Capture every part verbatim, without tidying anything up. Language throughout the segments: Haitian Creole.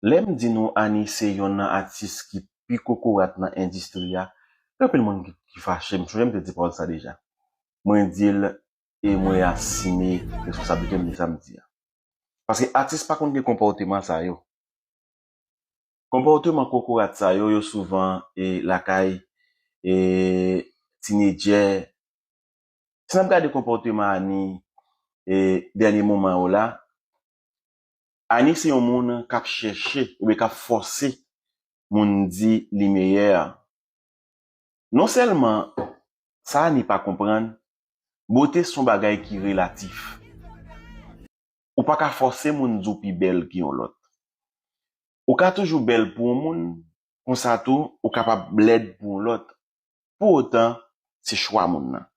Lè m di nou Annie se yonn nan atis ki pi kokorat nan endistri a, gen anpil moun ki, ki fache. M sonje m te di pawòl sa deja. Mwen di l e mwen asime responsablite m de sa m di a. Paske atis pa konn gen konpòteman sa yo. Konpòteman kokorat sa yo, yo souvan e lakay e tinedjè. Si n ap gade konpòteman Annie e dènye moman yo la, Annie se yon moun k ap chèche oubyen k ap fòse moun di li meyè. Non sèlman sa Annie pa konprann, bote se yon bagay ki relatif. Ou pa ka fòse moun di w pi bèl ke yon lòt. Ou ka toujou bèl pou yon moun, konsa tou, ou kapab lèd pou yon lòt. Pou otan, se chwa moun nan.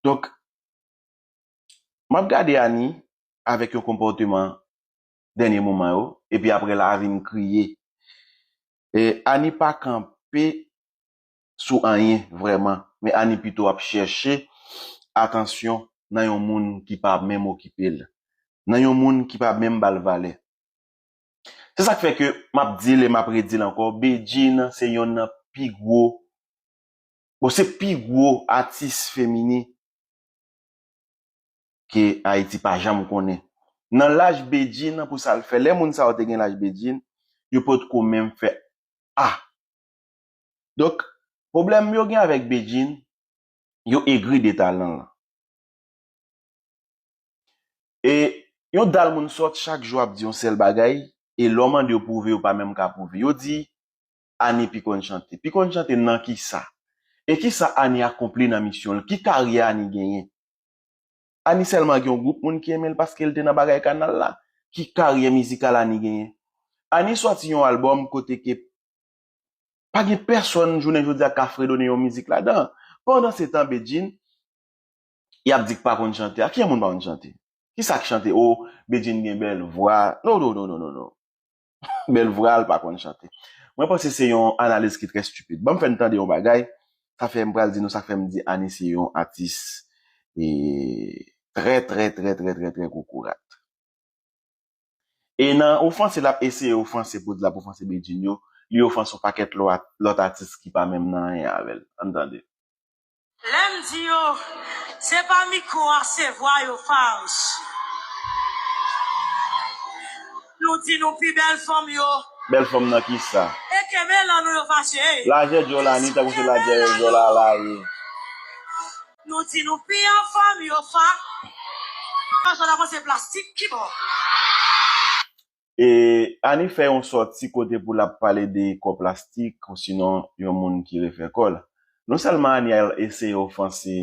Donk, m ap gade Annie avèk yon konpòteman dènye moman yo, epi apre la a vin kriye. E Annie pa kanpe sou anyen vrèman, men Annie pito ap chèche atansyon nan yon moun ki pa menm okipe l, nan yon moun ki pa menm ba l valè. Se sa k fè ke m ap di l e m ap redi l ankò, Bedjine se yonn nan pi gwo, bon, se pi gwo atis feminen ke Ayiti pa janm konnen. Nan laj Bedjine, pou sa l fè, lè moun sa yo te gen laj Bedjine, yo potko menm fè A. Donk, pwoblèm yo gen avèk Bedjine, yo egri de talan l. E yon dal moun sòt chak jou ap di yon sèl bagay, e lè w mande yo pwouve, yo pa menm ka pwouve. Yo di Annie pi konn chante. Pi konn chante nan kisa? E kisa Annie akonpli nan misyon l? Ki karyè Annie genyen? Annie sèlman gen yon gwoup moun ki renmen l paske l te nan bagay kanal la. Ki karyè mizikal Annie genyen? Annie sòti yon albòm kote ke pa gen pèsonn jounen jodi a ka fredone yon mizik ladan. Pandan se tan, Bedjine, y ap di k pa konn chante. A ki moun pa konn chante? Ki sa k chante? O, Bedjine gen bèl vwa. Non, non, non, non, non, non. Bèl vwa, l pa konn chante. Mwen panse se yon analiz ki trè stipid. Ban m fè n tande yon bagay. Sa fè m pral di nou sa k fè m di Annie se yon atis e trè, trè, trè, trè, trè, trè kokorat. E nan ofanse l ap eseye ofanse pou di l ap ofanse Bedjine yo, li ofanse yon pakèt lòt, lòt atis ki pa menm nan anyen avè l. Ann tande. Lè m di yo, se pa mikwo a, se vwa yo, Farouch. Nou di nou pi bèl fanm yo. Bèl fanm nan kisa? E kenbe lan nou yo fache. Lajè dyòl Annie tankou se lajè dyòl a lari. Nou di nou pi anfòm yo, fa. Sa la panse plastik ki bò. E Annie fè yon sòti kote pou l ap pale de kò plastik, osinon yon moun ki refè kò l. Non sèlman Annie al eseye ofanse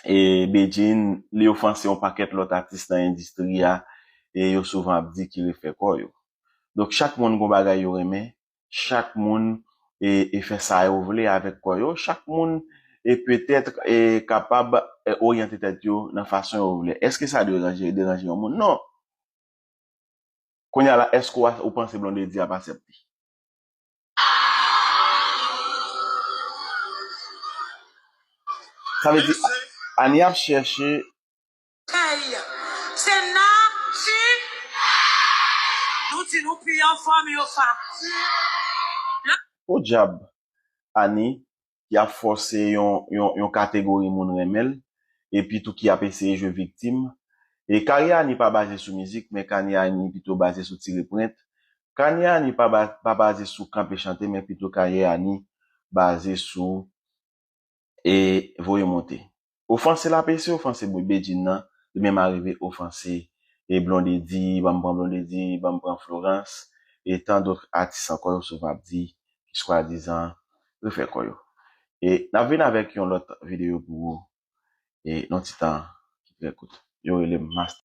e Bedjine, li ofanse yon pakèt lòt atis nan endistri a, e yo souvan ap di ki refè kò yo. Donk, chak moun gon bagay yo renmen, chak moun e, e fè sa yo vle avèk kò yo, chak moun e petèt e kapab e oryante tèt yo nan fason yo vle. Èske sa deranje, deranje yon moun? Non. Kounye a la, èske w, ou panse Blondedy ap aksepte? Sa vle di, Annie ap chèche. Hey, se nati. Nou di nou pi anfòm yo fa. Podyab, Annie, ki ap fòse yon, yon, yon kategori moun renmen l, epi tou ki ap eseye jwe viktim. E karyè Annie pa baze sou mizik, men karyè Annie pito baze sou tire pwent. Karyè Annie pa, ba- pa baze sou kanpe chante, men pito karyè Annie baze sou e voye monte. Ofanse l ap eseye ofanse Bedjine nan, li menm arive ofanse e Blondedy, ban m pran Blondedy, ban m pran Florence, e tan dòt atis ankò yo souvan ap di ki swadizan refè kò yo. E n ap vin avèk yon lòt videyo pou ou, e nan ti tan ki trè kout. Yo rele m Master.